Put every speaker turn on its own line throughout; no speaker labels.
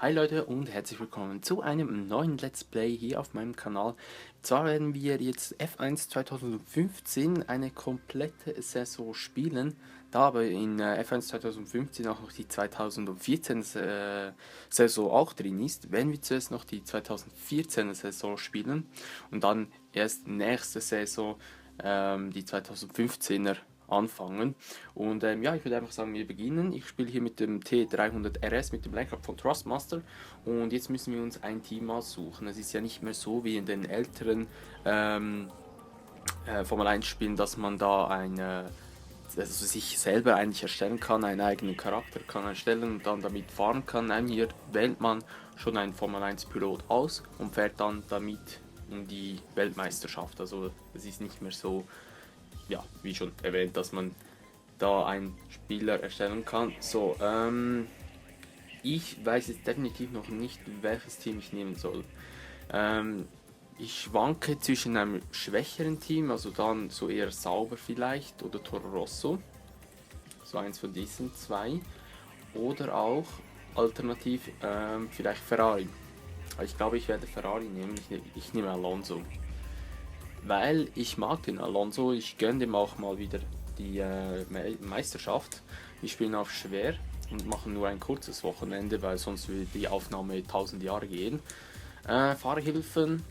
Hi Leute und herzlich willkommen zu einem neuen Let's Play hier auf meinem Kanal. Zwar werden wir jetzt F1 2015 eine komplette Saison spielen, da aber in F1 2015 auch noch die 2014 Saison auch drin ist, werden wir zuerst noch die 2014 Saison spielen und dann erst nächste Saison die 2015er anfangen. Und ja, ich würde einfach sagen, wir beginnen. Ich spiele hier mit dem T300 RS, mit dem Lenkrad von Thrustmaster. Und jetzt müssen wir uns ein Team aussuchen. Es ist ja nicht mehr so wie in den älteren Formel 1 Spielen, dass man da also sich selber eigentlich erstellen kann, einen eigenen Charakter kann erstellen und dann damit fahren kann. Nein, hier wählt man schon einen Formel 1 Pilot aus und fährt dann damit in die Weltmeisterschaft. Also es ist nicht mehr so, ja, wie schon erwähnt, dass man da einen Spieler erstellen kann. So, ich weiß jetzt definitiv noch nicht, welches Team ich nehmen soll. Ich schwanke zwischen einem schwächeren Team, also dann so eher Sauber vielleicht, oder Toro Rosso, so eins von diesen zwei, oder auch alternativ vielleicht Ferrari. Aber ich glaube, ich werde Ferrari nehmen, ich nehme Alonso. Weil ich mag den Alonso, ich gönne dem auch mal wieder die Meisterschaft. Wir spielen auf schwer und machen nur ein kurzes Wochenende, weil sonst würde die Aufnahme 1000 Jahre gehen. Fahrhilfen,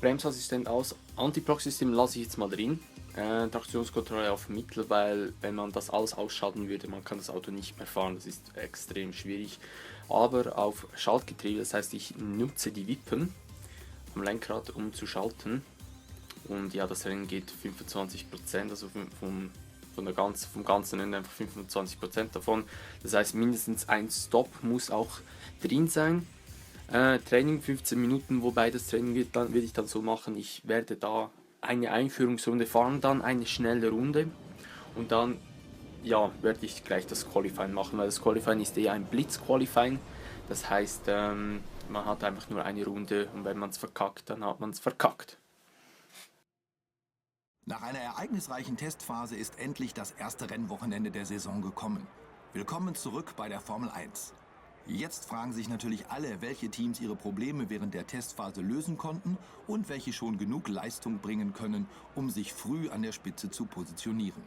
Bremsassistent aus, Anti-Block-System lasse ich jetzt mal drin. Traktionskontrolle auf Mittel, weil wenn man das alles ausschalten würde, man kann das Auto nicht mehr fahren, das ist extrem schwierig. Aber auf Schaltgetriebe, das heißt ich nutze die Wippen am Lenkrad, um zu schalten. Und ja, das Rennen geht 25%, also vom ganzen Rennen einfach 25% davon. Das heißt, mindestens ein Stop muss auch drin sein. Training 15 Minuten, wobei das Training würde ich dann so machen, ich werde da eine Einführungsrunde fahren, dann eine schnelle Runde und dann ja, werde ich gleich das Qualifying machen, weil das Qualifying ist eher ein Blitz-Qualifying. Das heißt, man hat einfach nur eine Runde und wenn man es verkackt, dann hat man es verkackt.
Nach einer ereignisreichen Testphase ist endlich das erste Rennwochenende der Saison gekommen. Willkommen zurück bei der Formel 1. Jetzt fragen sich natürlich alle, welche Teams ihre Probleme während der Testphase lösen konnten und welche schon genug Leistung bringen können, um sich früh an der Spitze zu positionieren.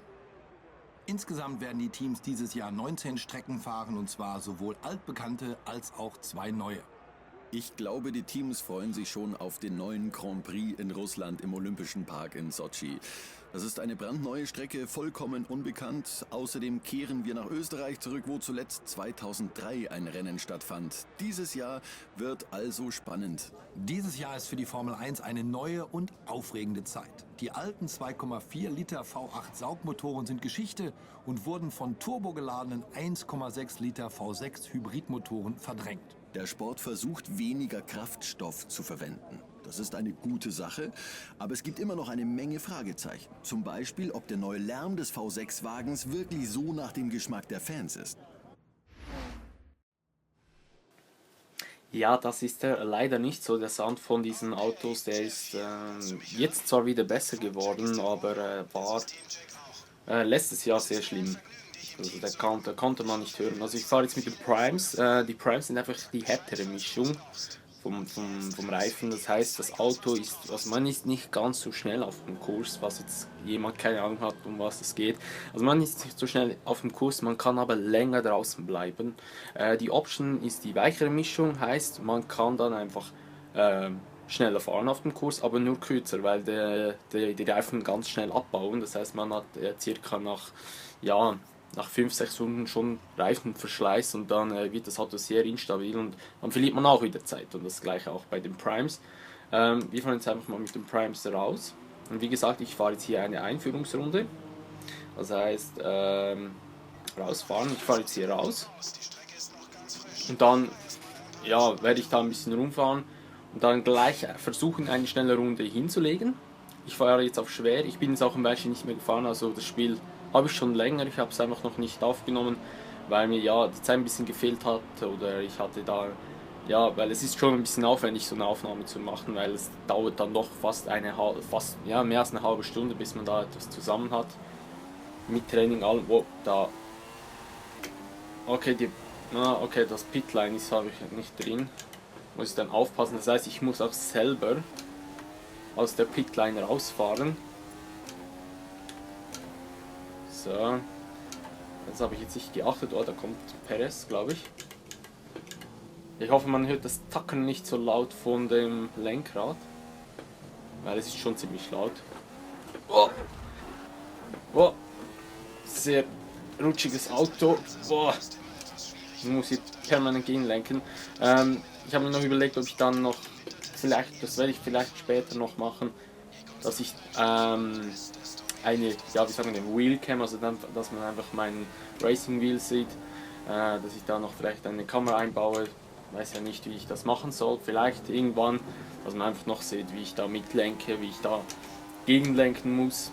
Insgesamt werden die Teams dieses Jahr 19 Strecken fahren, und zwar sowohl altbekannte als auch zwei neue.
Ich glaube, die Teams freuen sich schon auf den neuen Grand Prix in Russland im Olympischen Park in Sotschi. Das ist eine brandneue Strecke, vollkommen unbekannt. Außerdem kehren wir nach Österreich zurück, wo zuletzt 2003 ein Rennen stattfand. Dieses Jahr wird also spannend.
Dieses Jahr ist für die Formel 1 eine neue und aufregende Zeit. Die alten 2,4 Liter V8 Saugmotoren sind Geschichte und wurden von turbogeladenen 1,6 Liter V6 Hybridmotoren verdrängt.
Der Sport versucht, weniger Kraftstoff zu verwenden. Das ist eine gute Sache, aber es gibt immer noch eine Menge Fragezeichen. Zum Beispiel, ob der neue Lärm des V6-Wagens wirklich so nach dem Geschmack der Fans ist.
Ja, das ist leider nicht so. Der Sound von diesen Autos, der ist jetzt zwar wieder besser geworden, aber war letztes Jahr sehr schlimm. Also da konnte man nicht hören. Also ich fahre jetzt mit den Primes. Die Primes sind einfach die härtere Mischung vom Reifen. Das heißt, das Auto ist, also man ist nicht ganz so schnell auf dem Kurs, was jetzt jemand keine Ahnung hat, um was es geht. Also man ist nicht so schnell auf dem Kurs, man kann aber länger draußen bleiben. Die Option ist die weichere Mischung, heißt man kann dann einfach schneller fahren auf dem Kurs, aber nur kürzer, weil die Reifen ganz schnell abbauen. Das heißt, man hat circa nach 5-6 Stunden schon Reifenverschleiß und dann wird das Auto sehr instabil und dann verliert man auch wieder Zeit. Und das gleiche auch bei den Primes. Wir fahren jetzt einfach mal mit den Primes raus. Und wie gesagt, ich fahre jetzt hier eine Einführungsrunde. Das heißt, rausfahren, ich fahre jetzt hier raus. Und dann ja, werde ich da ein bisschen rumfahren und dann gleich versuchen, eine schnelle Runde hinzulegen. Ich fahre jetzt auf schwer, ich bin jetzt auch ein Weilchen nicht mehr gefahren, also das Spiel habe ich schon länger, ich habe es einfach noch nicht aufgenommen, weil mir ja die Zeit ein bisschen gefehlt hat oder ich hatte da, ja, weil es ist schon ein bisschen aufwendig, so eine Aufnahme zu machen, weil es dauert dann doch mehr als eine halbe Stunde, bis man da etwas zusammen hat. Mit Training, allem, okay, Ah, okay, das Pitline ist habe ich nicht drin. Muss ich dann aufpassen. Das heißt, ich muss auch selber aus der Pitline rausfahren. So. Das habe ich jetzt nicht geachtet. Oh, da kommt Perez, glaube ich. Ich hoffe, man hört das Tacken nicht so laut von dem Lenkrad. Weil es ist schon ziemlich laut. Oh. Oh. Sehr rutschiges Auto. Oh. Ich muss hier permanent gegenlenken. Ich habe mir noch überlegt, ob ich dann noch vielleicht, das werde ich vielleicht später noch machen, dass ich eine, ja, wie sagen wir, Wheelcam, also dann, dass man einfach meinen Racing Wheel sieht, dass ich da noch vielleicht eine Kamera einbaue. Weiß ja nicht, wie ich das machen soll. Vielleicht irgendwann, dass man einfach noch sieht, wie ich da mitlenke, wie ich da gegenlenken muss.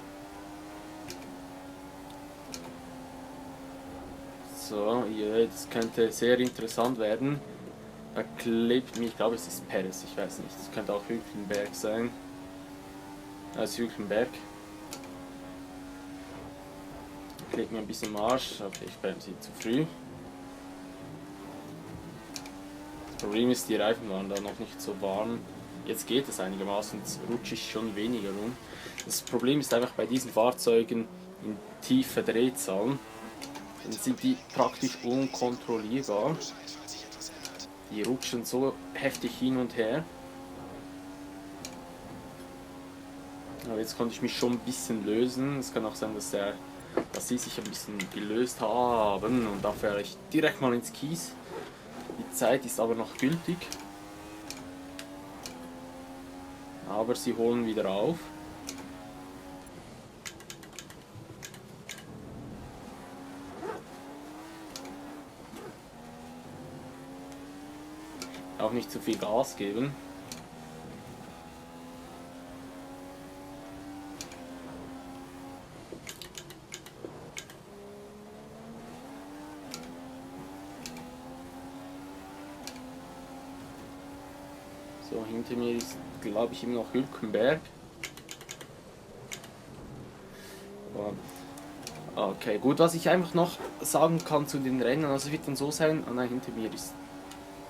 So, yeah, das könnte sehr interessant werden. Da klebt mich, ich glaube, es ist Perez, ich weiß nicht. Es könnte auch Hülkenberg sein. Hülkenberg. Klebt mir ein bisschen am Arsch. Okay, ich bremse zu früh. Das Problem ist, die Reifen waren da noch nicht so warm. Jetzt geht es einigermaßen, jetzt rutsche ich schon weniger rum. Das Problem ist einfach bei diesen Fahrzeugen in tiefe Drehzahlen, dann sind die praktisch unkontrollierbar. Die rutschen so heftig hin und her. Aber jetzt konnte ich mich schon ein bisschen lösen. Es kann auch sein, dass sie sich ein bisschen gelöst haben und da fahre ich direkt mal ins Kies. Die Zeit ist aber noch gültig. Aber sie holen wieder auf. Auch nicht zu viel Gas geben. So, hinter mir ist, glaube ich, immer noch Hülkenberg. Okay, gut, was ich einfach noch sagen kann zu den Rennen, also es wird dann so sein, nein, hinter mir ist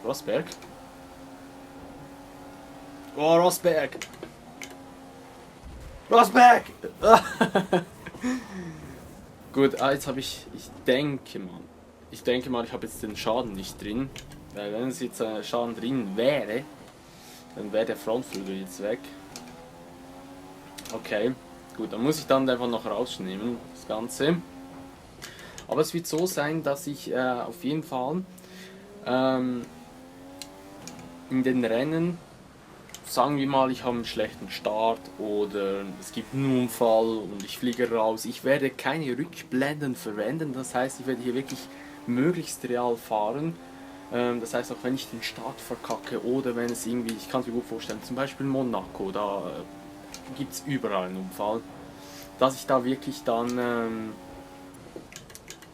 Rosberg. Oh, Rosberg! Rosberg! Gut, jetzt habe ich denke mal, ich habe jetzt den Schaden nicht drin. Weil wenn es jetzt Schaden drin wäre, dann wäre der Frontflügel jetzt weg. Okay, gut, dann muss ich dann einfach noch rausnehmen, das Ganze. Aber es wird so sein, dass ich auf jeden Fall in den Rennen, sagen wir mal, ich habe einen schlechten Start oder es gibt einen Unfall und ich fliege raus. Ich werde keine Rückblenden verwenden, das heißt, ich werde hier wirklich möglichst real fahren. Das heißt, auch wenn ich den Start verkacke oder wenn es irgendwie, ich kann es mir gut vorstellen, zum Beispiel Monaco, da gibt es überall einen Unfall, dass ich da wirklich dann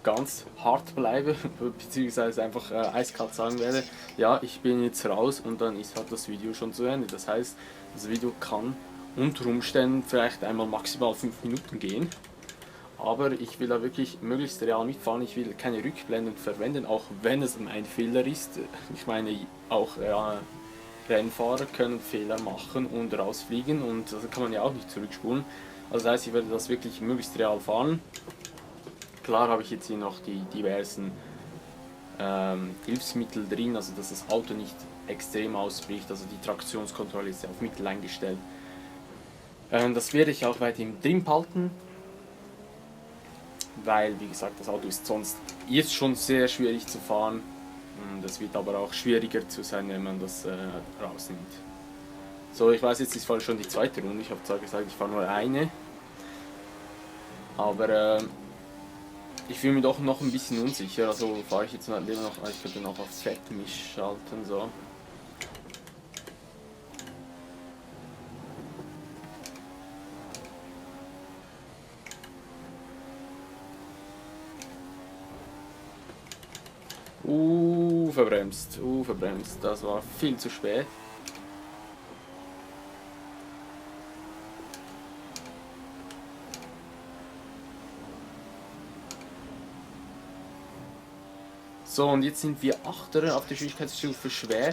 ganz hart bleibe, beziehungsweise einfach eiskalt sagen werde, ja, ich bin jetzt raus und dann ist halt das Video schon zu Ende. Das heißt, das Video kann unter Umständen vielleicht einmal maximal 5 Minuten gehen, aber ich will da wirklich möglichst real mitfahren, ich will keine Rückblenden verwenden, auch wenn es ein Fehler ist. Ich meine, auch Rennfahrer können Fehler machen und rausfliegen und das kann man ja auch nicht zurückspulen. Also das heißt, ich werde das wirklich möglichst real fahren. Klar habe ich jetzt hier noch die diversen Hilfsmittel drin, also dass das Auto nicht extrem ausbricht, also die Traktionskontrolle ist ja auf Mittel eingestellt. Das werde ich auch weiterhin drin behalten, weil, wie gesagt, das Auto ist sonst jetzt schon sehr schwierig zu fahren. Das wird aber auch schwieriger zu sein, wenn man das rausnimmt. So, ich weiß, jetzt ist schon die zweite Runde, ich habe zwar gesagt, ich fahre nur eine, aber ich fühle mich doch noch ein bisschen unsicher, also fahre ich jetzt noch, ich könnte noch auf Fettmisch schalten, so. Verbremst, das war viel zu spät. So, und jetzt sind wir Achter auf der Schwierigkeitsstufe schwer.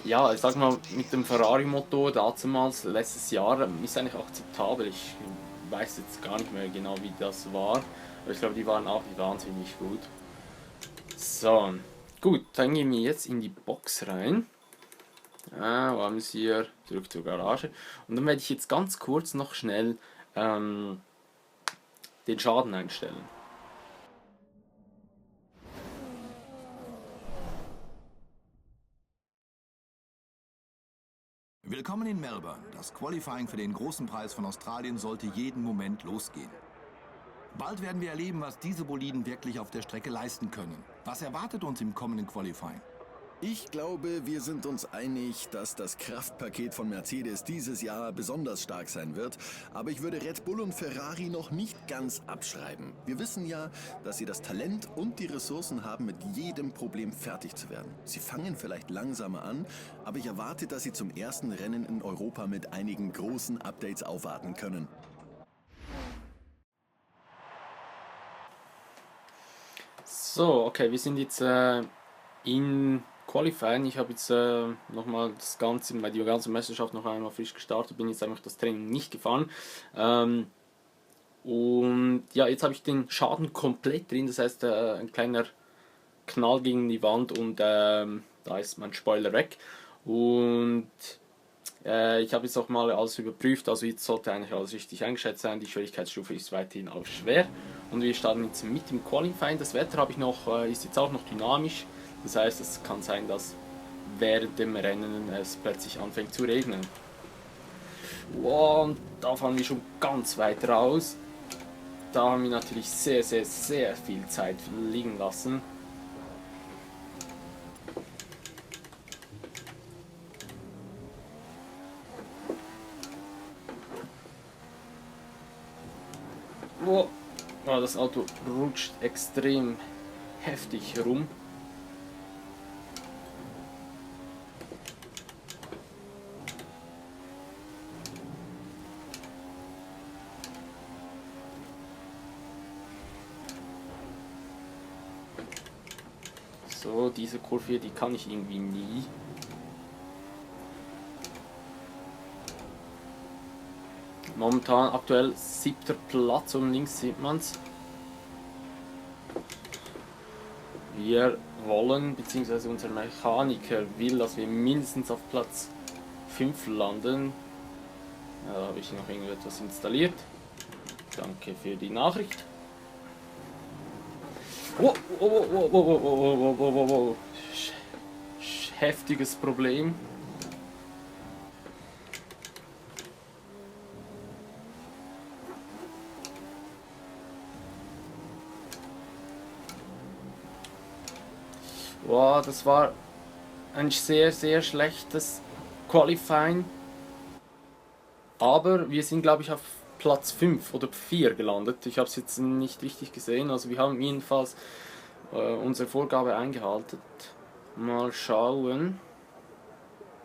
Ja, ich sag mal, mit dem Ferrari-Motor damals, letztes Jahr, ist eigentlich akzeptabel. Ich weiß jetzt gar nicht mehr genau, wie das war. Aber ich glaube, die waren auch nicht wahnsinnig gut. So, gut, dann gehen wir jetzt in die Box rein. Wo haben wir es hier? Zurück zur Garage. Und dann werde ich jetzt ganz kurz noch schnell den Schaden einstellen.
Willkommen in Melbourne. Das Qualifying für den großen Preis von Australien sollte jeden Moment losgehen. Bald werden wir erleben, was diese Boliden wirklich auf der Strecke leisten können. Was erwartet uns im kommenden Qualifying?
Ich glaube, wir sind uns einig, dass das Kraftpaket von Mercedes dieses Jahr besonders stark sein wird. Aber ich würde Red Bull und Ferrari noch nicht ganz abschreiben. Wir wissen ja, dass sie das Talent und die Ressourcen haben, mit jedem Problem fertig zu werden. Sie fangen vielleicht langsamer an, aber ich erwarte, dass sie zum ersten Rennen in Europa mit einigen großen Updates aufwarten können.
So, okay, wir sind jetzt in Qualifying. Ich habe jetzt nochmal das Ganze, die ganze Meisterschaft noch einmal frisch gestartet, bin jetzt einfach das Training nicht gefahren. Und ja, jetzt habe ich den Schaden komplett drin, das heißt ein kleiner Knall gegen die Wand und da ist mein Spoiler weg. Und ich habe jetzt auch mal alles überprüft, also jetzt sollte eigentlich alles richtig eingeschätzt sein. Die Schwierigkeitsstufe ist weiterhin auch schwer und wir starten jetzt mit dem Qualifying. Das Wetter habe ich noch, ist jetzt auch noch dynamisch, das heißt, es kann sein, dass während dem Rennen es plötzlich anfängt zu regnen. Wow, und da fahren wir schon ganz weit raus. Da haben wir natürlich sehr viel Zeit liegen lassen. Wow. Oh, das Auto rutscht extrem heftig rum. So, diese Kurve hier, die kann ich irgendwie nie. Momentan aktuell 7. Platz und links sieht man es. Wir wollen, beziehungsweise unser Mechaniker will, dass wir mindestens auf Platz 5 landen. Ja, da habe ich noch irgendetwas installiert. Danke für die Nachricht. Oh, oh, oh, oh, oh, oh, oh, oh, oh, oh. Heftiges Problem. Wow, das war ein sehr schlechtes Qualifying. Aber wir sind, glaube ich, auf Platz 5 oder 4 gelandet. Ich habe es jetzt nicht richtig gesehen. Also wir haben jedenfalls unsere Vorgabe eingehalten. Mal schauen.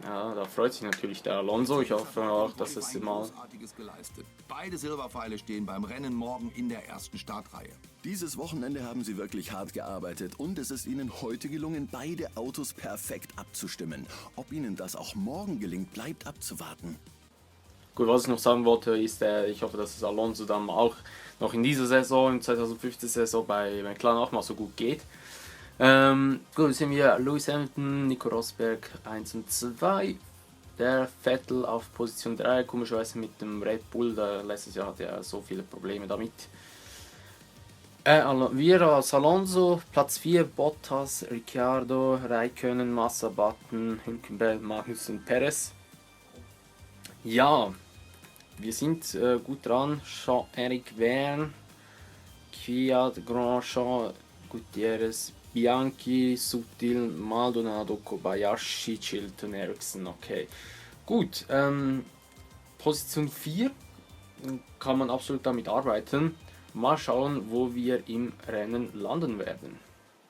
Ja, da freut sich natürlich der Alonso. Ich hoffe auch, dass es mal...
Großartiges geleistet. Beide Silberpfeile stehen beim Rennen morgen in der ersten Startreihe.
Dieses Wochenende haben sie wirklich hart gearbeitet und es ist ihnen heute gelungen, beide Autos perfekt abzustimmen. Ob ihnen das auch morgen gelingt, bleibt abzuwarten.
Gut, was ich noch sagen wollte, ist, ich hoffe, dass es Alonso dann auch noch in dieser Saison, in 2015 Saison bei McLaren auch mal so gut geht. Gut, sind wir Lewis Hamilton, Nico Rosberg 1 und 2. Der Vettel auf Position 3, komischerweise mit dem Red Bull, letztes Jahr hatte er so viele Probleme damit. Wir als Alonso, Platz 4, Bottas, Ricciardo, Raikkonen, Massa, Button, Hülkenberg, Magnussen, Perez. Ja, wir sind gut dran. Jean-Eric Verne, Kvyat, Grosjean, Gutierrez, Bianchi, Sutil, Maldonado, Kobayashi, Chilton, Ericsson, okay. Gut, Position 4 kann man absolut damit arbeiten. Mal schauen, wo wir im Rennen landen werden.